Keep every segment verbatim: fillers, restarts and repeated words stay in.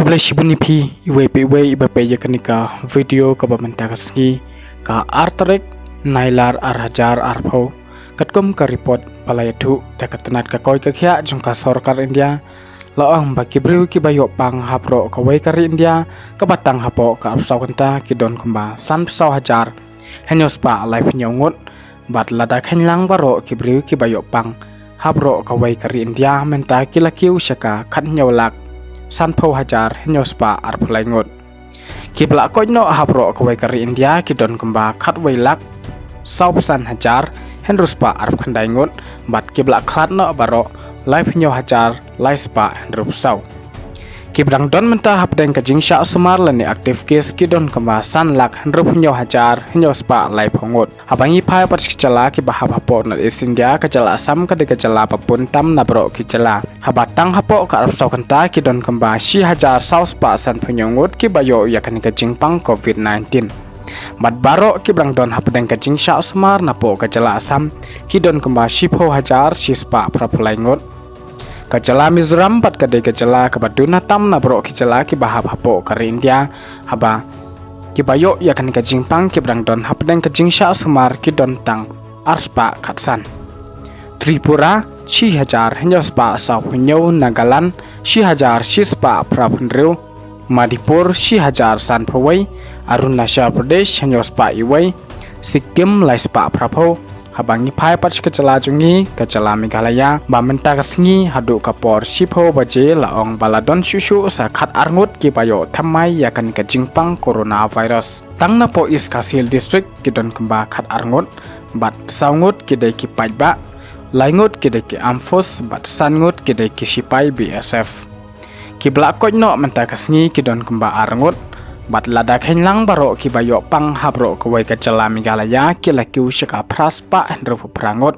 Khublei shibun ïa phi iwei pa iwei iba peit ïa kane ka video kaba mynta ka sngi ka ar tarik Nailar ar hajar arphew. Katkum ka report ba la ïathuh da ka tnat ka koit ka khiah jong ka sorkar India, la ong ba ki briew kiba ïoh pang ha baroh kawei ka ri India kaba tang hapoh ka arphew saw kynta ki don kumba sanphew saw hajar hynñiew spah laiphew hynñiew ngut, bad lada kheiñ lang baroh ki briew kiba ïoh pang ha baroh kawei ka ri India mynta ki la kiew sha ka khathynñiew lak sanphew hajar hynñiew spah arphew lai ngut. Kiba la koit noh ha baroh kawei ka ri India ki don kumba khatwei lak sawphew san hajar hynriew spah arphew khyndai ngut, bad kiba la khlad noh baroh laiphew hynñiew hajar lai spah hynriewphew saw. Kiba dang don mynta hapdeng ka jingshah sumar lane active case ki don kumba san lak hynriewphew hynñiew hajar hynñiew spah laiphew ngut. Haba ngi phai pat sha ki jylla kiba hap hapoh North East India, ka jylla Assam ka dei ka jylla ba bun tam na baroh ki jylla. Haba tang hapoh ka arphew saw kynta ki don kumba shi hajar saw spah sanphew hynñiew ngut kiba ïoh ïa kane ka jingpang covid nineteen. Bad baroh kiba dang don hapdeng ka jingshah sumar napoh ka jylla Assam ki don kumba shiphew hajar shi spah phraphew lai ngut. Ka jylla Mizoram pat ka dei ka jylla kaba duna tam na baroh ki jylla kiba hap hapoh ka ri India, haba kiba ïoh ïa kane ka jingpang kiba dang don hapdeng ka jingshah sumar ki don tang ar spah khatsan. Tripura shi hajar hynñiew spah sawphew hynñiew, Nagaland shi hajar shi spah phraphew hynriew, Manipur shi hajar sanphew wei, Arunachal Pradesh hynñiew spah iwei, Sikkim lai spah phraphew. Haba ngi phai pat sha ka jylla jong ngi ka jylla Meghalaya, ba mynta ka sngi haduh ka por shiphew baje la ong ba la don shuh shuh sa khatar ngut kiba ïoh thymmai ïa kane ka jingpang coronavirus. Tang napoh East Khasi Hills District ki don kumba khatar ngut, bad saw ngut ki dei ki paidbah, lai ngut ki dei ki armed force bad san ngut ki dei ki sipai B S F. Kiba la koit noh mynta ka sngi ki don kumba ar ngut, bad lada kheiñ lang baroh kiba ïoh pang ha baroh kawei ka jylla Meghalaya ki la kiew sha ka phra spah hynriewphew phra ngut.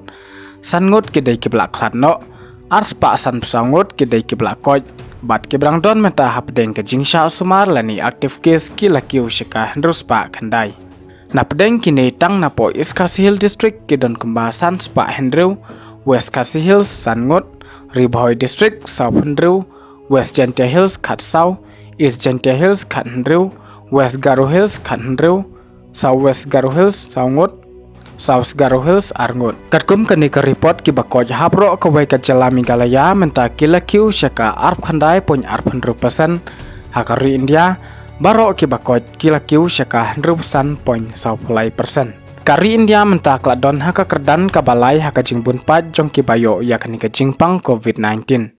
San ngut ki dei kiba la khlad noh, ar spah sanphew saw ngut ki dei kiba la koit, bad kiba dang don mynta hapdeng ka jingshah sumar lane active case ki la kiew sha ka hynriew spah khyndai. Napdeng kine tang napoh East Khasi Hills District ki don kumba san spah hynriew, West Khasi Hills san ngut, Ri Bhoi District sawphew hynriew, West Jaintia Hills khatsaw, East Jaintia Hills khathynriew, West Garo Hills khathynriew, South West Garo Hills saw ngut, South Garo Hills ar ngut. Katkum kane ka report kiba koit ha baroh kawei ka jylla Meghalaya mynta ki la kiew sha ka arphew khyndai point arphew hynriew percent, ha ka ri India baroh kiba koit ki la kiew sha ka hynriew san point sawphew lai percent. Ka ri India mynta ka la don ha ka kyrdan kaba lai ha ka jingbun paid jong kiba ïoh ïa kane ka jingpang covid nineteen.